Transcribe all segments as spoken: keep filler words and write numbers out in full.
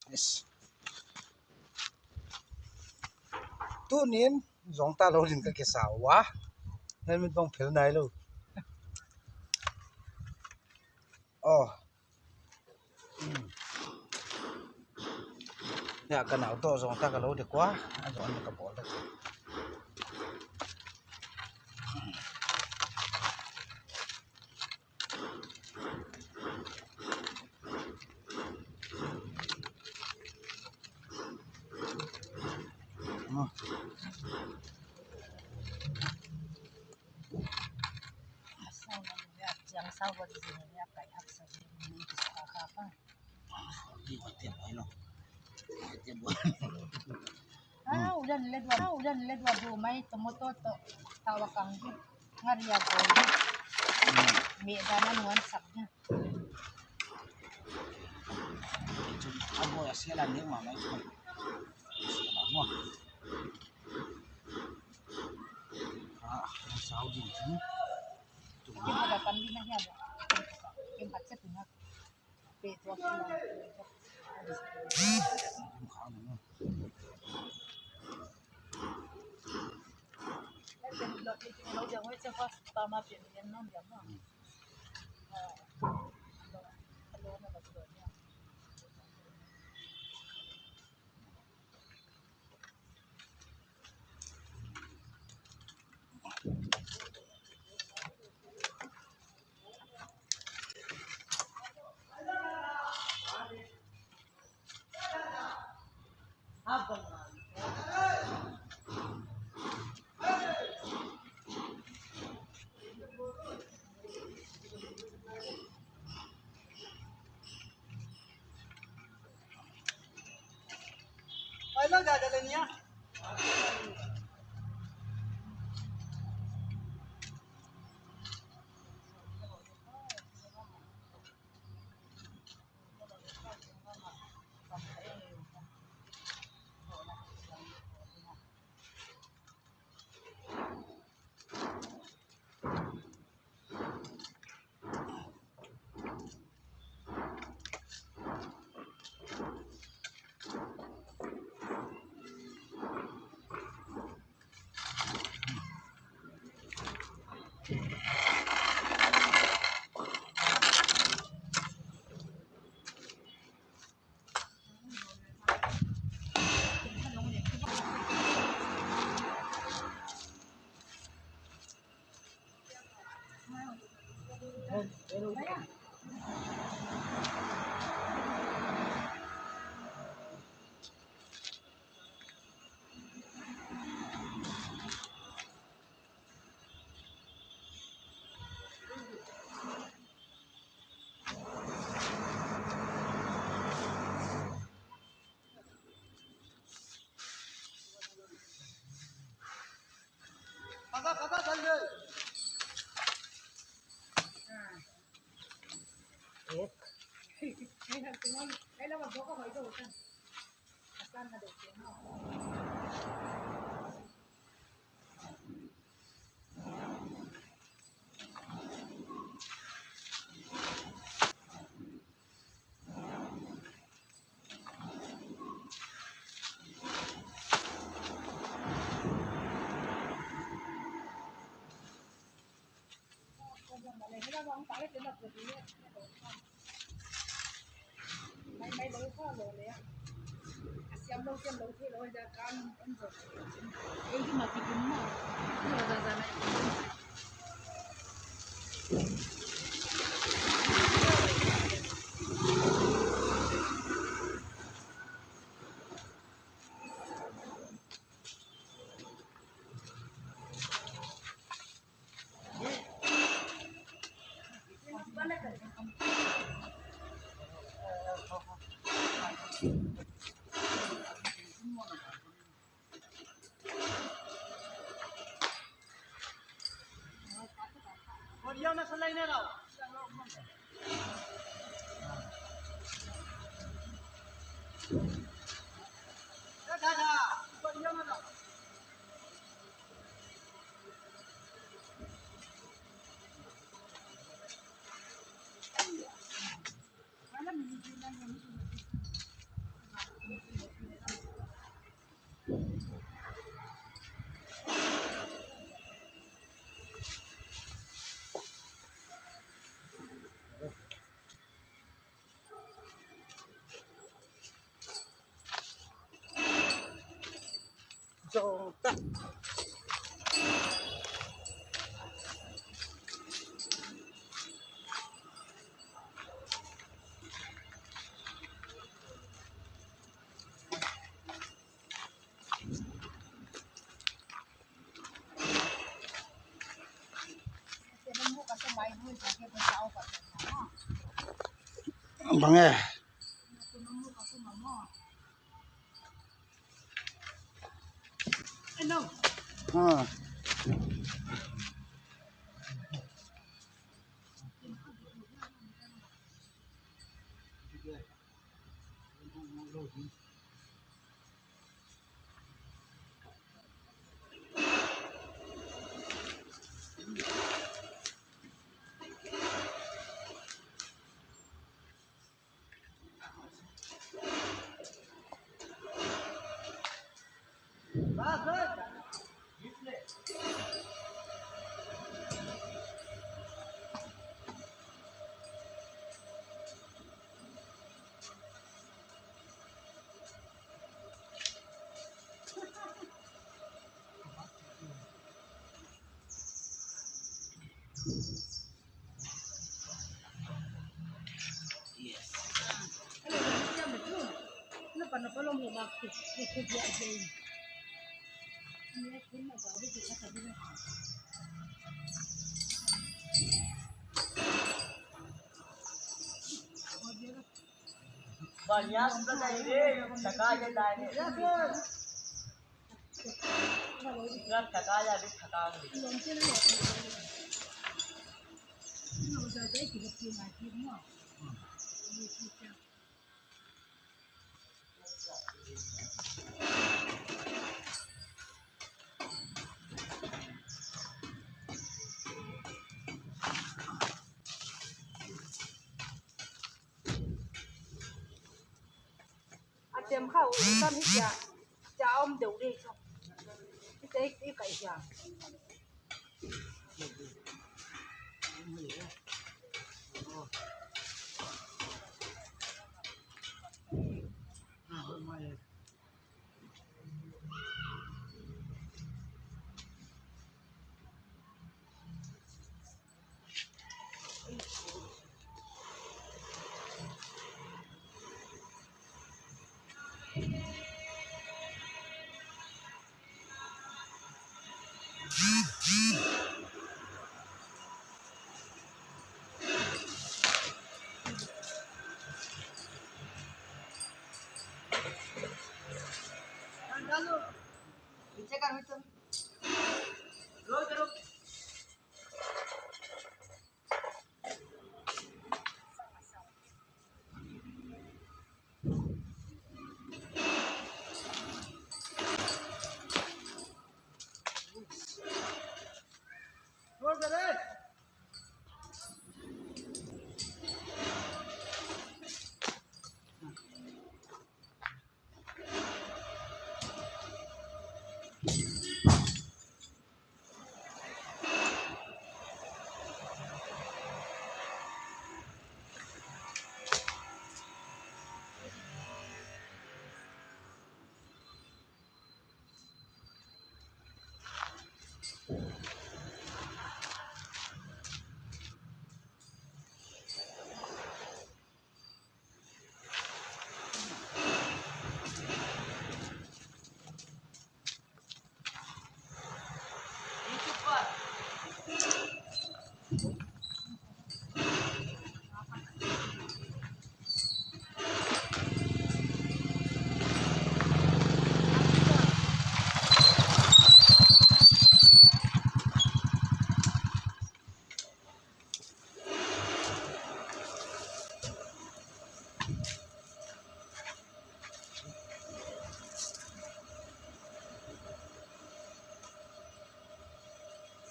Yes. Tuni'n zong ta lou ding ka kisa ua. Helmet bang phel nai lou. Oh. Ya, ka nau toh zong ta ka lou dek ua. A zong ka bawl ta. Ah, udan le dua, ah, udan le dua du mai tomato toh. Tawa kang di. Ngaria gol di. Me dana nuan sak di. Ago ya sela ni ma mai tu. Sela mo. Ah, sao din tu. Kim ada kan di na ya. Kim pacet na. Bang e. Ah. बढ़िया से बताइए, थका के लाए। A tem kha u sam hi sia. Cha om deuh deuh chu. Hi te i kai sia.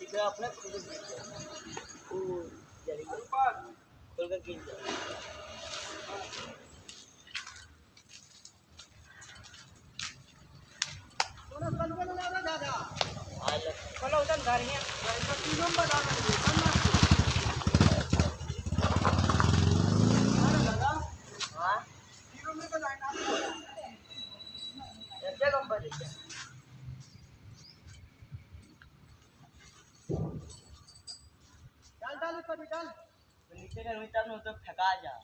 सीधा अपना खुल के गिर जाए। वो जलेगा। खुल के गिर जाए। हाँ? नीचे का रुई तब न तो फेंका जा।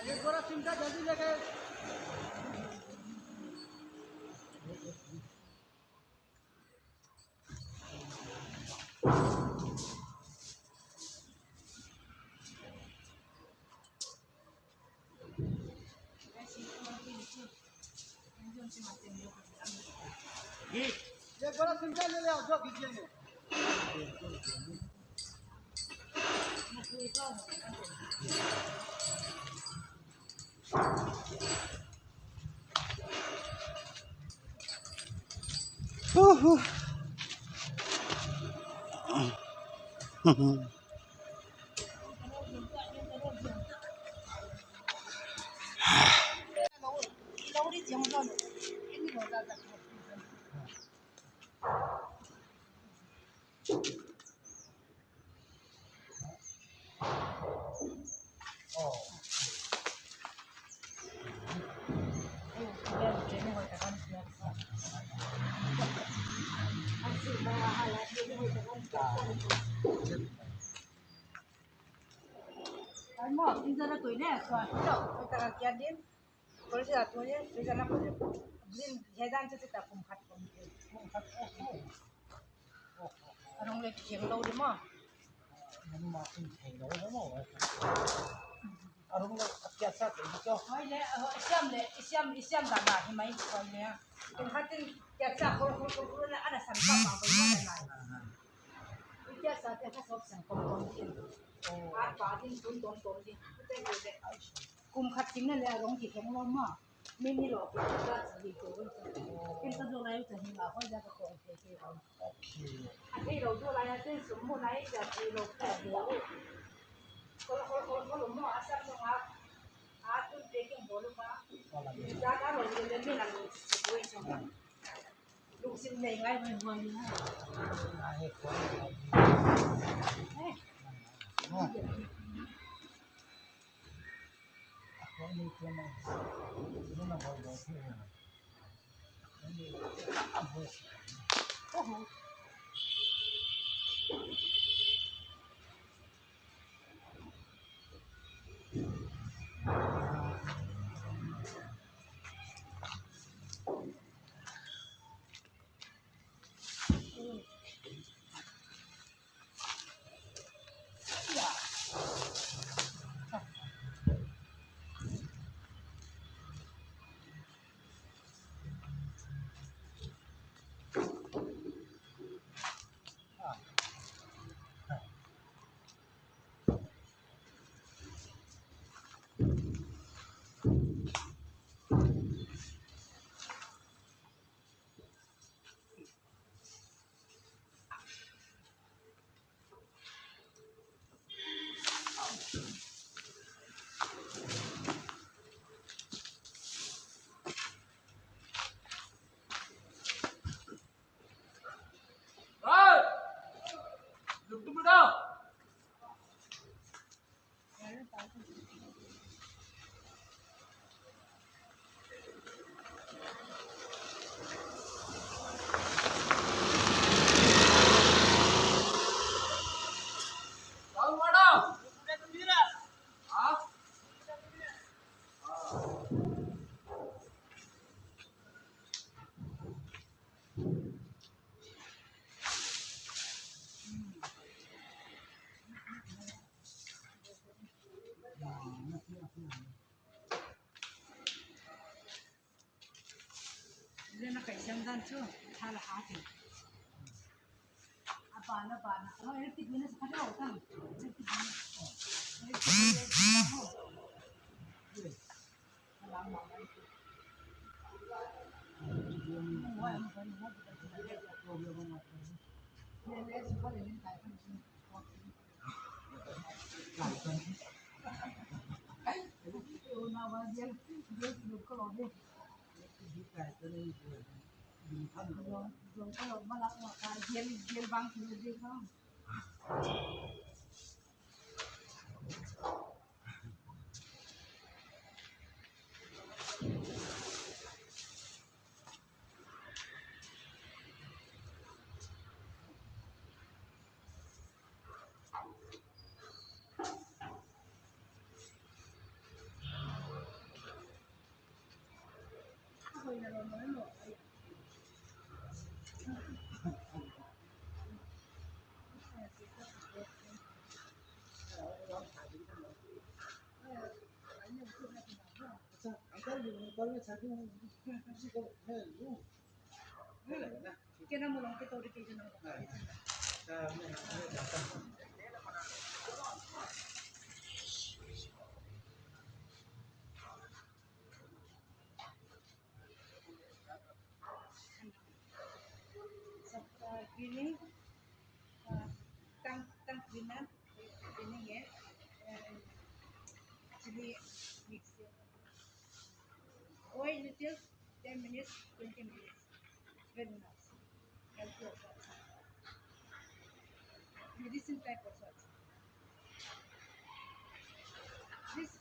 अरे, थोड़ा चिमटा जल्दी लेके। ये बड़ा सिंपल ले ले आओ, जो बीच में। Ai mo, freezer a tui ne, so, so, ka ka kian din. Freezer a tui ne, freezer na ko din. Din, he dan che ta kum khat kum. Kum khat, oh, oh. A rong le theng lou di maw. Nan ma theng lou di maw. A rong le a kiat sa te di cho. Hoi le, a siam le, i siam, i siam dan a hi mai hoi le. Kum khat in kiat sa khol khol khol khol na ana san pa pa pa na na. I kiat sa te kha sop san khol khol din. A pa din tun tom tom din. Te te te. Kum khat ting na le a rong ki theng lou maw. Min ni lo, ka sa hi ko. Kin ka zo lai ta hi ma ko ja ka ko ke ke ko. Okay. A thei lo zo lai a ten sum mo lai ja thei lo ka ko. Ko ko ko ko mo a sa mo a. A tun te kin bo lo ma. Ja ka lo le le le na lo ko so. Lungsim nei ngai mai huai ni ha. Sa, ah, green, ah, tang, tang green na, green eh, and chili mix. Boil little, ten minutes, twenty minutes. Very nice. Healthy also. Medicine type also. This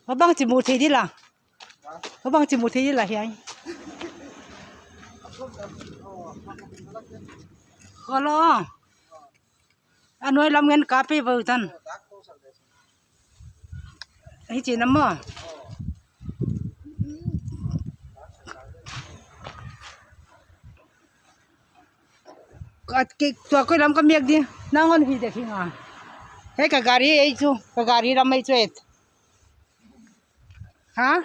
Abang ci mu thei di la. Abang ci mu thei di la hiai. Kolo. A nuai lam ngen ka pe bau tan. Hichi na maw. Ka, ke, tua koi lam ka miak di. Nang on hi de hinga. Hei ka gari ei chu. Ka gari lam ei chu et. Ha?